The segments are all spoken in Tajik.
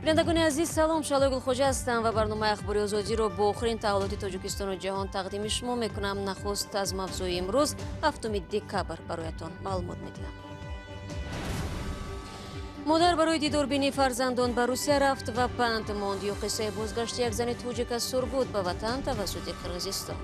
Бинандагони азиз, салом. Шаҳлои Гулхоҷа ҳастам ва барномаи Ахбори Озодиро бо охирин таҳаввулоти Тоҷикистону ҷаҳон тақдими шумо мекунам. Нахуст аз мавзӯи имрӯз, 7 декабр, бароятон маълумот медиҳам. Модар барои дидорбинии фарзандон ба Русия рафт ва банд монд, ё қиссаи бозгашти як зани тоҷик аз Сургут ба ватан тавассути Қирғизистон.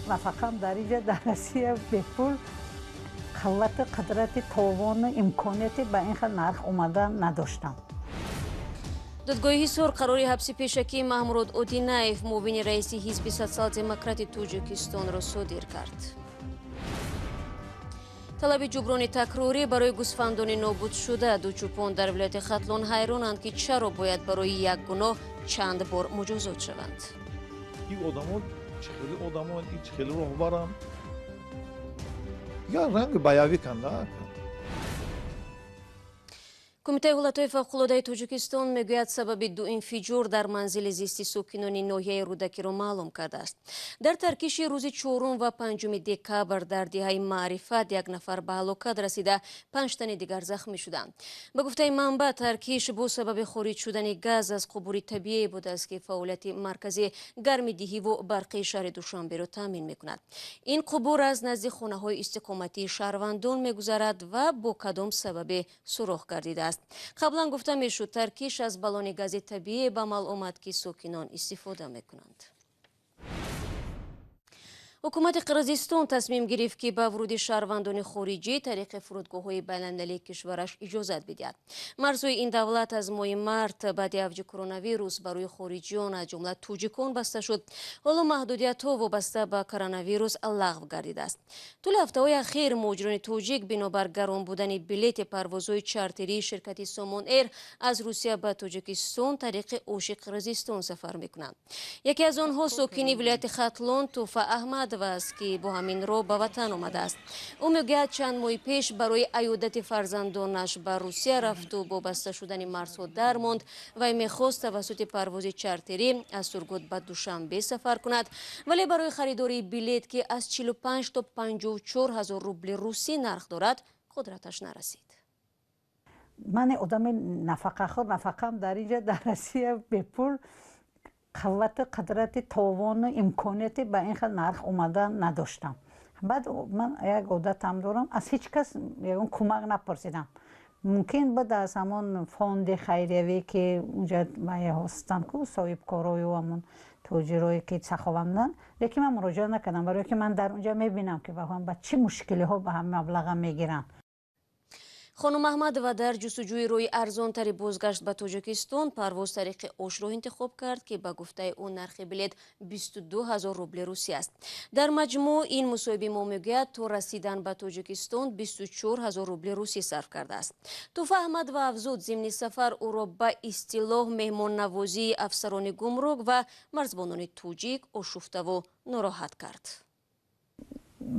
Нафақам дар инҷа, дар Россия, бепул қуввати, қудрати, товону имконияти ба ин хел нарх омада надоштам. Додгоҳи Ҳисор қарори ҳабси пешакии Маҳмурод Одинаев, муовини раиси Ҳизби Социал-демократи Тоҷикистонро содир кард. Талаби ҷуброни такрорӣ барои гӯсфандони нобудшуда. Ду чӯпон дар вилояти Хатлон ҳайронанд, ки чаро бояд барои як гуноҳ чанд бор муҷозот шаванд. Ин одамо чӣ хели одамон, ин чӣ хели роҳбарам, я ранги боевиканда. Кумитаи ҳолатҳои фавқулодаи Тоҷикистон мегӯяд, сабаби ду инфиҷор дар манзили зисти сокинони ноҳияи Рӯдакиро маълум кардааст. Дар таркиши рӯзи 4 ва 5 декабр дар деҳаи Маърифат як нафар ба ҳалокат расида, панҷ тани дигар захмӣ шуданд. Ба гуфтаи манбаъ, таркиш бо сабаби хориҷ шудани газ аз қубури табиие будааст, ки фаъолияти маркази гармидиҳиву барқии шаҳри Душанберо таъмин мекунад. Ин қубур аз назди хонаҳои истиқоматии шаҳрвандон мегузарад ва бо кадом сабабе сурох гардидааст. Қаблан гуфта мешуд, таркиш аз баллони гази табиӣ ба амал омад, ки сокинон истифода мекунанд. Ҳукумати Қирғизистон тасмим гирифт, ки ба вуруди шаҳрвандони хориҷӣ тариқи фурудгоҳҳои байналмилалии кишвараш иҷозат бидиҳад. Марзҳои ин давлат аз моҳи март баъди авҷи коронавирус барои хориҷиён, аз ҷумла тоҷикон, баста шуд. Ҳоло маҳдудиятҳо вобаста ба коронавирус лағв гардидааст. Тӯли ҳафтаҳои ахир муҳоҷирони тоҷик бинобар гарон будани билети парвозҳои чартерии ширкати Сомон Эйр аз Русия ба Тоҷикистон тариқи Оши Қирғизистон сафар мекунанд. Яке аз онҳо сокини вилояти Хатлон Туфа Аҳмадова аст, ки бо ҳамин роҳ ба ватан омадааст. Ӯ мегӯяд, чанд моҳи пеш барои аёдати фарзандонаш ба Русия рафту бо баста шудани марзҳо дармонд. Вай мехост тавассути парвози чартерӣ аз Сургут ба Душанбе сафар кунад, вале барои харидории билет, ки аз 45 то 54 ҳазор рубли русӣ нарх дорад, қудраташ нарасид. Ман одами нафақахӯр, нафақам дар инҷа, дар Россия, бепул қуввати, қудрати, товону имконияти ба ин хел нарх омада надоштам. Баъд ман як одатам дорам, аз ҳеҷ кас ягон кӯмак напурсидам. Мумкин буд аз ҳамон фонди хайриявӣ, ки унҷа ҳастанд ку, соҳибкорою ҳамон тоҷирое, ки сахованданд, лекин ман муроҷиат накардам, барое ки ман дар унҷа мебинам, ки ба чӣ мушкилиҳо ба ҳамин маблаға мегиранд. Хонум Аҳмадова дар ҷустуҷӯи роҳи арзонтари бозгашт ба Тоҷикистон парвоз тариқи Ошро интихоб кард, ки ба гуфтаи ӯ нархи билет 22 ҳазор рубли русӣ аст. Дар маҷмӯъ, ин мусоҳиби мо мегӯяд, то расидан ба Тоҷикистон 24 ҳазор рубли русӣ сарф кардааст. Туфа Аҳмадова афзуд, зимни сафар ӯро ба истилоҳ меҳмоннавозии афсарони гумрук ва марзбонони тоҷик ошуфтаву нороҳат кард.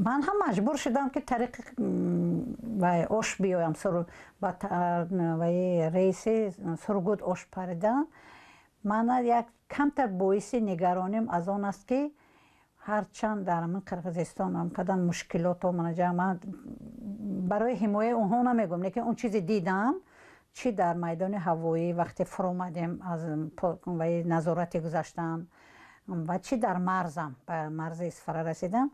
Ман ҳам маҷбур шудам, ки тариқи Ош биёям. Ваи рейси Сургут Ош паридам. Мана як камтар боиси нигароним аз он аст, ки ҳарчанд дар ҳамин Қирғизистон ҳамкадан мушкилото ман барои ҳимояи онҳо намегӯям, лекин он чизе дидам, чӣ дар майдони ҳавоӣ вақте фуромадем, аз ваи назорате гузаштам, ва чӣ дар марзам, ба марзи Исфара расидам,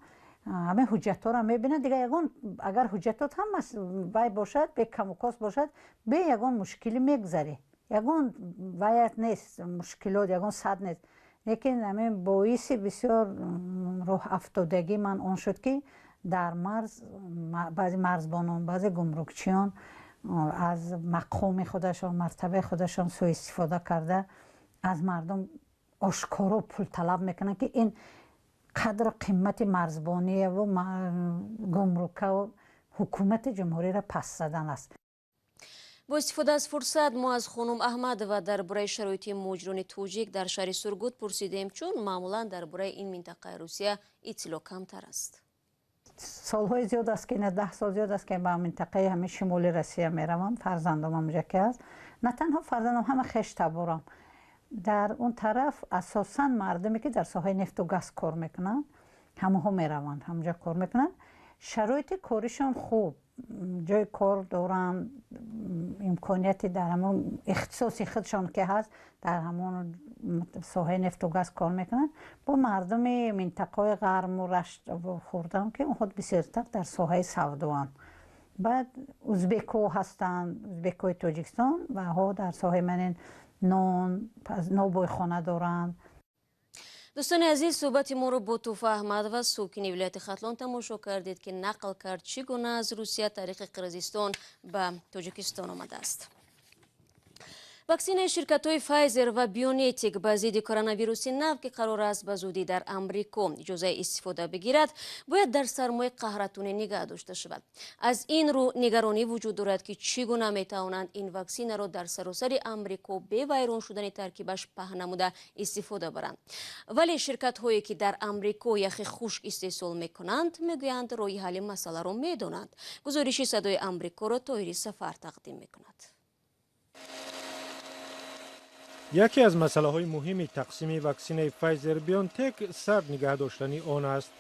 ҳамин ҳуҷҷатҳоро мебинад. Дигар ягон, агар ҳуҷҷатот ҳама вай бошад, бе камукос бошад, бе ягон мушкилӣ мегузарӣ, ягон ваят нест, мушкилот, ягон сад нест. Лекин ҳамин боиси бисёр роҳафтодагӣ ман он шуд, ки дар марз баъзе марзбонон, баъзе гумрукчиён аз мақоми худашон, мартабаи худашон сӯистифода карда, аз мардум ошкоро пул талаб мекунанд, ки ин қадру қимати марзбонияву гумрукаву ҳукумати ҷумҳуриро паст задан аст. Бо истифода аз фурсат мо аз хонум Аҳмадова дар бораи шароити муҳоҷирони тоҷик дар шаҳри Сургут пурсидем, чун маъмулан дар бораи ин минтақаи Русия иттилоъ камтар аст. Солҳои зиёд аст, ки ина 10 сол зиёд аст, ки ба минтақаи ҳамин шимоли Россия меравам. Фарзандом ҳамҷа ки аст, на танҳо фарзандам, ҳама хештаборам. Дар он тараф асосан мардуме, ки дар соҳаи нефту газ кор мекунанд, ҳамаҳо мераванд, ҳамҷа кор мекунанд. Шароити коришон хуб. ҷои кор доранд, имконияти дар ҳамон ихтисоси худшон ки ҳаст, дар ҳамон соҳаи нефту газ кор мекунанд. Бо мардуми минтақаҳои Ғарму Рашт хӯрдам, ки онҳо бисёртар дар соҳаи савдоанд. Баъд узбекҳо ҳастанд, узбекҳои Тоҷикистон, ва ҳо дар соҳаи манин нон, нобойхона доранд. Дӯстони азиз, суҳбати моро бо Туфа Аҳмадова, сокини вилояти Хатлон, тамошо кардед, ки нақл кард, чӣ гуна аз Русия тариқи Қирғизистон ба Тоҷикистон омадааст. Ваксинаи ширкатҳои Файзер ва Бионтек ба зидди коронавируси нав, ки қарор аст ба зудӣ дар Амрико иҷозаи истифода бигирад, бояд дар сармои қаҳратунӣ нигаҳ дошта шавад. Аз ин рӯ нигаронӣ вуҷуд дорад, ки чӣ гуна метавонанд ин ваксинаро дар саросари Амрико бе вайрон шудани таркибаш паҳн намуда истифода баранд. Вале ширкатҳое, ки дар Амрико яхи хушк истеҳсол мекунанд, мегӯянд, роҳи ҳалли масъаларо медонанд. Гузориши Садои Амрикоро Тоҳири Сафар тақдим мекунад. Яке аз масъалаҳои муҳими тақсими ваксинаи Файзер Бионтек сард нигаҳ доштани он аст.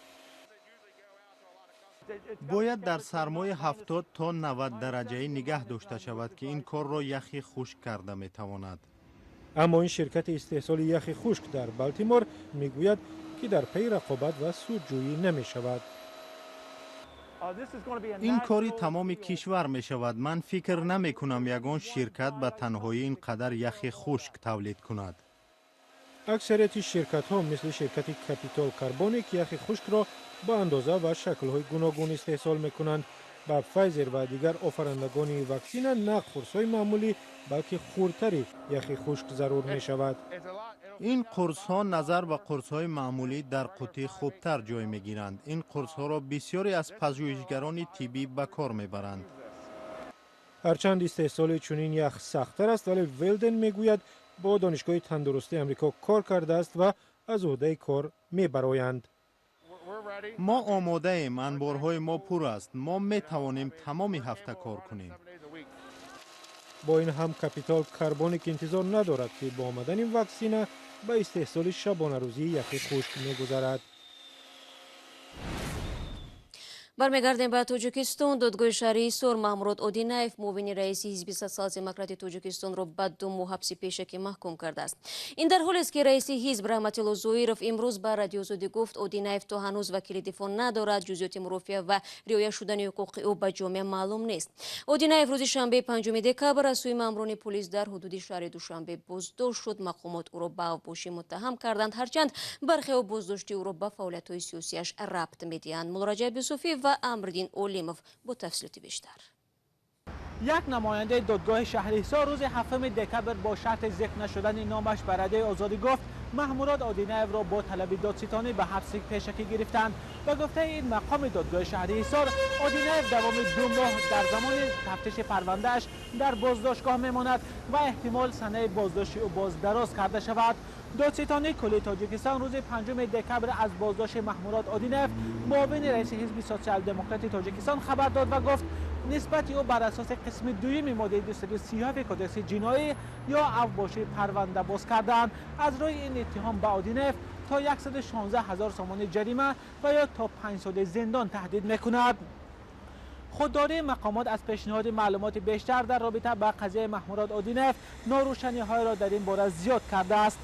Бояд дар сармои 70 то 90 дараҷаӣ нигаҳ дошта шавад, ки ин корро яхи хушк карда метавонад. Аммо ин ширкати истеҳсоли яхи хушк дар Балтимор мегӯяд, ки дар пайи рақобат ва судҷӯӣ намешавад. Ин кори тамоми кишвар мешавад. Ман фикр намекунам, ягон ширкат ба танҳоӣ ин қадар яхи хушк тавлид кунад. Аксарияти ширкатҳо, мисли ширкати Капитол Карбоник, яхи хушкро ба андоза ва шаклҳои гуногун истеҳсол мекунанд. Ба Файзер ва дигар офарандагони ваксина на қурсҳои маъмулӣ, балки хурдтари яхи хушк зарур мешавад. Ин қурсҳо назар ба қурсҳои маъмулӣ дар қутӣ хубтар ҷой мегиранд. Ин қурсҳоро бисёре аз пажӯҳишгарони тиббӣ ба кор мебаранд. Ҳарчанд истеҳсоли чунин ях сахттар аст, вале Велден мегӯяд, бо Донишгоҳи тандурустии Амрико кор кардааст ва аз ӯҳдаи кор мебароянд. Мо омодаем, анборҳои мо пур аст, мо метавонем тамоми ҳафта кор кунем. Бо ин ҳам Капитол Карбоник интизор надорад, ки бо омадани ваксина ба истеҳсоли шабонарӯзии яхи хушк мегузарад. Бармегардем ба Тоҷикистон. Додгоҳи шаҳри Ҳисор Маҳмурод Одинаев, муовини раиси Ҳизби Социал-демократи Тоҷикистонро ба 2 моҳ ҳабси пешакӣ маҳкум кардааст. Ин дар ҳолест, ки раиси ҳизб Раҳматилло Зоиров имрӯз ба Радиозодӣ гуфт, Одинаев то ҳанӯз вакили дифоъ надорад, ҷузъиёти мурофиа ва риоя шудани ҳуқуқи ӯ ба ҷомеа маълум нест. Одинаев рӯзи шанбеи 5 декабр аз сӯи маъмурони полис дар ҳудуди шаҳри Душанбе боздошт шуд. Мақомот ӯро ба авбошӣ муттаҳам карданд, ҳарчанд бархеҳо боздошти ӯро ба фаъолиятҳои сиёсиаш рабт медиҳанд. Муллораҷаб Юсуфӣ ва Амриддин Олимов бо тафсилоти бештар. Як намояндаи додгоҳи шаҳри Ҳисор рӯзи 7 декабр бо шарти зикр нашудани номаш ба Радиои Озодӣ гуфт, Маҳмурод Одинаевро бо талаби додситонӣ ба ҳабси пешакӣ гирифтанд. Ба гуфтаи ин мақоми додгоҳи шаҳри Ҳисор, Одинаев давоми 2 моҳ дар замони тафтиши парвандааш дар боздоштгоҳ мемонад ва эҳтимол санаи боздошти ӯ боз дароз карда шавад. Додситонии куллии Тоҷикистон рӯзи 5 декабр аз боздошти Маҳмурод Одинаев, муовини раиси Ҳизби Социал-демократи Тоҷикистон, хабар дод ва гуфт, нисбати ӯ бар асоси қисми дуюми моддаи 237 Кодекси ҷиноӣ ё авбошӣ парванда боз карданд. Аз рӯи ин иттиҳом ба Одинаев то 116 ҳазор сомонӣ ҷарима ва ё то 5 соли зиндон таҳдид мекунад. Худдории мақомот аз пешниҳоди маълумоти бештар дар робита ба қазияи Маҳмурод Одинаев норӯшаниҳоеро дар ин бора зиёд кардааст,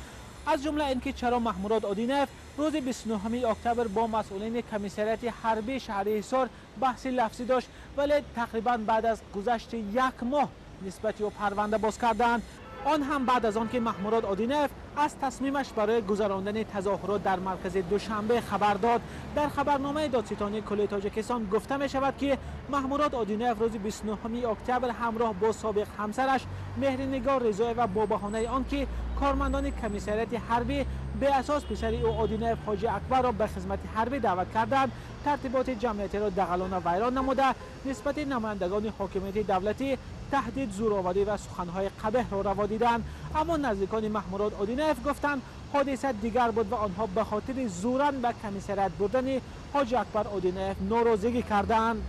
аз ҷумла ин ки чаро Маҳмурод Одинаев рӯзи 29 октябр бо масъулини комиссариати ҳарбии шаҳри Ҳисор баҳси лафзӣ дошт, вале тақрибан баъд аз гузашти як моҳ нисбати ӯ парванда боз карданд, он ҳам баъд аз он ки Маҳмурод Одинаев аз тасмимаш барои гузарондани тазоҳурот дар маркази Душанбе хабар дод. Дар хабарномаи Додситонии куллии Тоҷикистон гуфта мешавад, ки Маҳмурод Одинаев рӯзи 29 октябр ҳамроҳ бо собиқ ҳамсараш Меҳринигор Ризоева бо баҳонаи он ки кормандони комиссариати ҳарбӣ беасос писари ӯ Одинаев Ҳоҷи Акбарро ба хизмати ҳарбӣ даъват карданд, тартиботи ҷамъиятиро дағалона вайрон намуда, нисбати намояндагони ҳокимияти давлатӣ таҳдид, зӯроварӣ ва суханҳои қабеҳро раво диданд. Аммо наздикони Маҳмурод Одинаев гуфтанд, ҳодиса дигар буд ва онҳо ба хотири зӯран ба комиссариат бурдани Ҳоҷи Акбар Одинаев норозигӣ карданд.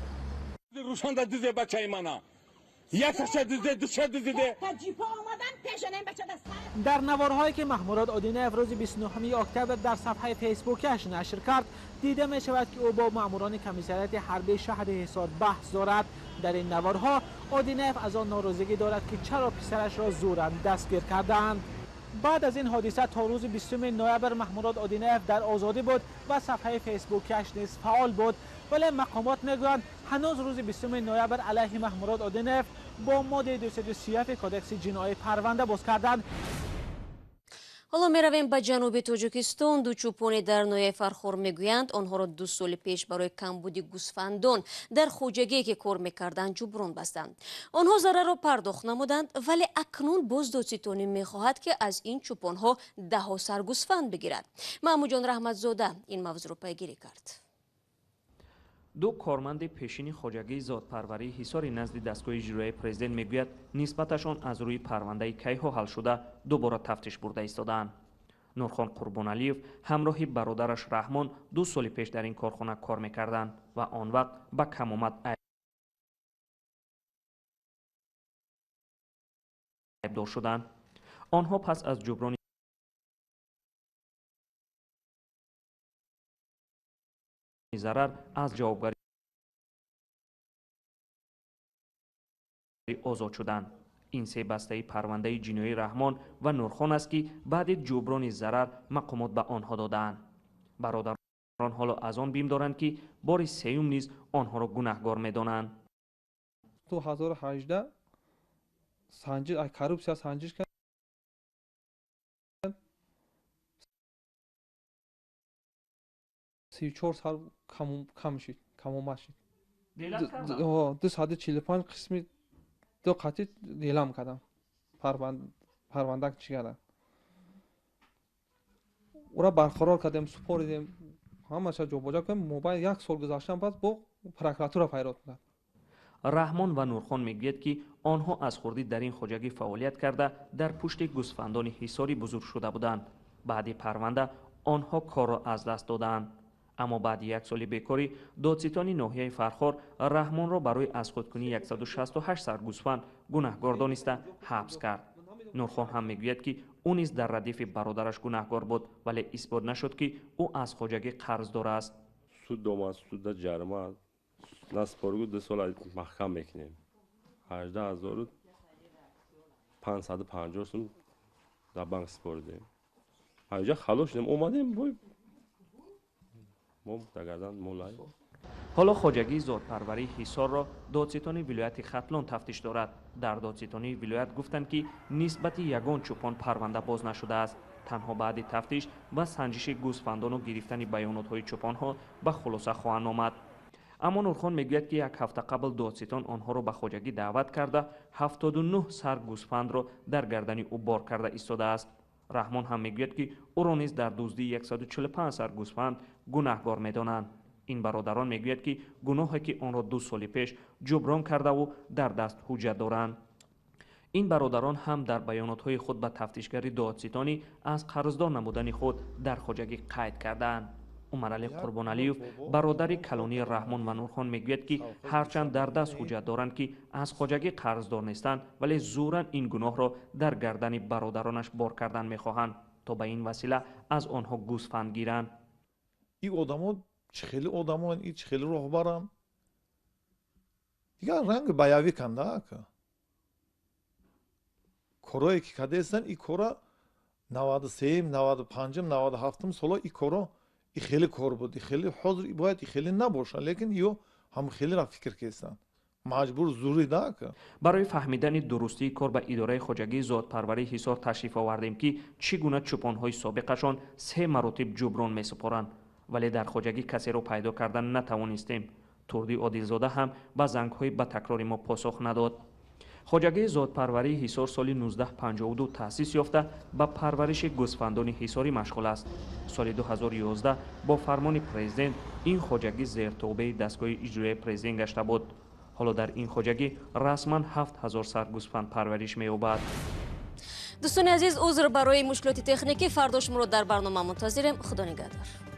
Рӯшонда дузе бачаи мана якаша дузе, душа дузиде. Дар наворҳое, ки Маҳмурод Одинаев рӯзи 29 октябр дар сафҳаи фейсбукиаш нашр кард, дида мешавад, ки ӯ бо маъмурони комиссариати ҳарбии шаҳри Ҳисор баҳс дорад. Дар ин наворҳо Одинаев аз он норозигӣ дорад, ки чаро писарашро зӯран дастгир кардаанд. Баъд аз ин ҳодиса то рӯзи 20 ноябр Маҳмурод Одинаев дар озодӣ буд ва сафҳаи фейсбукиаш низ фаъол буд. Вале мақомот мегӯянд, ҳанӯз рӯзи 20 ноябр алайҳи Маҳмурод Одинаев бо моддаи 237 кодекси ҷиноӣ парванда боз карданд. Ҳоло меравем ба ҷануби Тоҷикистон. Ду чӯпоне дар ноҳияи Фархор мегӯянд, онҳоро 2 соли пеш барои камбуди гӯсфандон дар хоҷагие ки кор мекарданд ҷуброн бастанд. Онҳо зарарро пардохт намуданд, вале акнун боз додситонӣ мехоҳад, ки аз ин чӯпонҳо даҳҳо сар гӯсфанд бигирад. Маҳмудҷон Раҳматзода ин мавзӯъро пайгирӣ кард. Ду корманди пешини хоҷагии зодпарварии Ҳисори назди дастгоҳи иҷроияи президент мегӯяд, нисбаташон аз рӯи парвандаи кайҳо ҳал шуда дубора тафтиш бурда истодаанд. Нурхон Қурбоналиев ҳамроҳи бародараш Раҳмон 2 соли пеш дар ин корхона кор мекарданд ва он вақт ба камомад айбдор шуданд. Онҳо пас аз ҷуброни зарар аз ҷавобгарӣ озод шуданд. Ин се бастаи парвандаи ҷиноии Раҳмон ва Нурхон аст, ки баъди ҷуброни зарар мақомот ба онҳо додаанд. Бародарон ҳоло аз он бим доранд, ки бори сеюм низ онҳоро гунаҳгор медонанд. 2018 коррупсия санҷиш кард, 34 сар кам шид, камомад шид. 245 қисми ду қатъи элам кардам, парванда чӣ кардам, ура барқарор кардем, супоридем, ҳамаша ҷобоҷа кардем. Мобайн як сол гузаштан пас бо прокуратура файрод кард. Раҳмон ва Нурхон мегӯяд, ки онҳо аз хурдӣ дар ин хоҷагӣ фаъолият карда, дар пушти гӯсфандони Ҳисорӣ бузург шуда буданд. Баъди парванда онҳо корро аз даст додаанд. Аммо баъди як соли бекорӣ додситони ноҳияи Фархор Раҳмонро барои аз худкунии 168 сар гӯсфанд гунаҳгор дониста ҳабс кард. Нурхон ҳам мегӯяд, ки ӯ низ дар радифи бародараш гунаҳгор буд, вале исбот нашуд, ки ӯ аз хоҷагӣ қарздор аст. Суд омад, суда ҷарима насупоргу 2 сол маҳкам мекунем. 18550 сум дар банк супоридем. Ҳаминҷа халос шудем, омадем бо Ҳоло хоҷагии зодпарварии Ҳисорро додситони вилояти Хатлон тафтиш дорад. Дар додситонии вилоят гуфтанд, ки нисбати ягон чӯпон парванда боз нашудааст. Танҳо баъди тафтиш ва санҷиши гӯсфандону гирифтани баёнотҳои чӯпонҳо ба хулоса хоҳанд омад. Аммо Нурхон мегӯяд, ки як ҳафта қабл додситон онҳоро ба хоҷагӣ даъват карда, 79 сар гӯсфандро дар гардани ӯ бор карда истодааст. Раҳмон ҳам мегӯяд, ки ӯро низ дар дуздии 145 сар гӯсфанд гунаҳгор медонанд. Ин бародарон мегӯяд, ки гуноҳе ки онро 2 соли пеш ҷуброн кардаву дар даст ҳуҷҷат доранд. Ин бародарон ҳам дар баёнотҳои худ ба тафтишгари додситонӣ аз қарздор намудани худ дар хоҷагӣ қайд кардаанд. Умаралӣ Қурбоналиев, бародари калонии Раҳмон ва Нурхон, мегӯяд, ки ҳарчанд дар даст ҳуҷҷат доранд, ки аз хоҷагӣ қарздор нестанд, вале зӯран ин гуноҳро дар гардани бародаронаш бор кардан мехоҳанд, то ба ин васила аз онҳо гӯсфанд гиранд. Ин одамо чӣ хеле одамоанд, ин чӣ хеле роҳбаранд, дигар ранги баявӣ канда ака. Корое ки кардаестанд, ин кора 93-м, 95-м, 97-м соло ин коро и хеле кор буд, и хеле ҳозир бояд и хеле набошад, лекин ё ҳам хелеро фикр кестанд. Маҷбур зӯрӣ да ака. Барои фаҳмидани дурустии кор ба идораи хоҷагии зодпарварии Ҳисор ташриф овардем, ки чӣ гуна чӯпонҳои собиқашон 3 маротиб ҷуброн месупоранд, вале дар хоҷагӣ касеро пайдо кардан натавонистем. Турдӣ Одилзода ҳам ба зангҳои ба такрори мо посух надод. Хоҷагии зодпарварии Ҳисор соли 1952 таъсис ёфта, ба парвариши гӯсфандони ҳисорӣ машғул аст. Соли 2011 бо фармони президент ин хоҷагӣ зертобеи дастгоҳи иҷроияи президент гашта буд. Ҳоло дар ин хоҷагӣ расман 7000 сар гӯсфанд парвариш меёбад. Дӯстони азиз, узр барои мушкилоти техникӣ. Фардо шуморо дар барнома мунтазирем. Худо нигаҳдор.